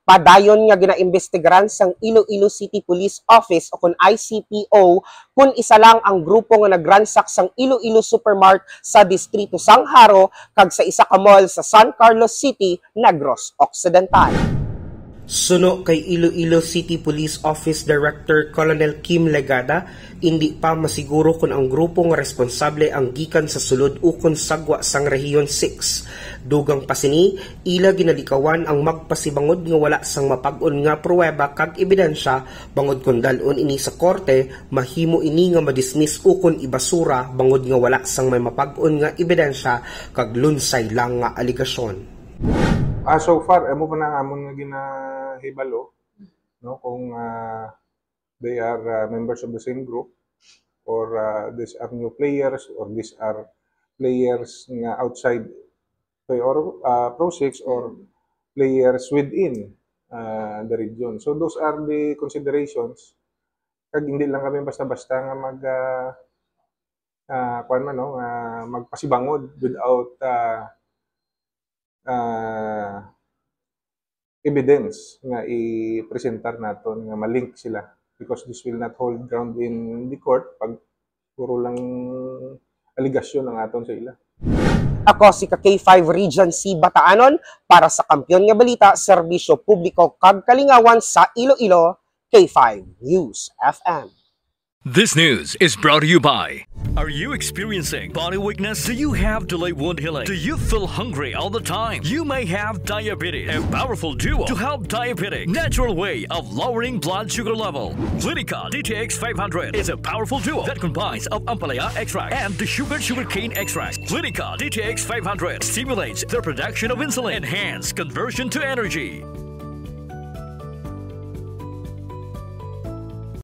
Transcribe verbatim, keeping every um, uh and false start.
Padayon nga ginaimbestigaran sang Iloilo City Police Office o kon I C P O kon isa lang ang grupo nga nagransak sang Iloilo Supermart sa distrito sang Jaro kag sa isa ka mall sa San Carlos City, Negros Occidental. Suno kay Iloilo City Police Office Director Colonel Kim Legada, indi pa masiguro kon ang grupo nga responsable ang gikan sa sulod ukon sa gwa sang Rehiyon six. Dugang pa sini, ila ginalikawan ang magpasibangod nga wala sang mapag-on nga pruweba kag ebidensya, bangod kon dal-on ini sa korte, mahimo ini nga madismiss ukon ibasura bangod nga wala sang may mapag-on nga ebidensya kag lunsay lang nga alegasyon. Ah, so far, amo pa na ang amon nga ginahibalo, no, kung, ah, they are, ah, members of the same group, or, ah, these are new players, or these are players nga outside Toy or, ah, Pro Six, or players within, ah, the region. So those are the considerations. Kag hindi lang kami basta-basta nga mag, ah, ah, kuwan man, no, nga magpasibangod without, ah, ah, evidence nga i-presentar naton nga malink sila, because this will not hold ground in the court pag puro lang aligasyon ang aton sa ila. Ako si ka K five Regency Bataanon para sa Kampiyon nga Balita, Serbisyo Publiko kag Kalingawan sa Iloilo, K five News F M. This news is brought to you by. Are you experiencing body weakness? Do you have delayed wound healing? Do you feel hungry all the time? You may have diabetes. A powerful duo to help diabetic natural way of lowering blood sugar level. Clinica D T X five hundred is a powerful duo that combines of ampalaya extract and the sugar sugarcane extract. Clinica D T X five hundred stimulates the production of insulin, enhance conversion to energy.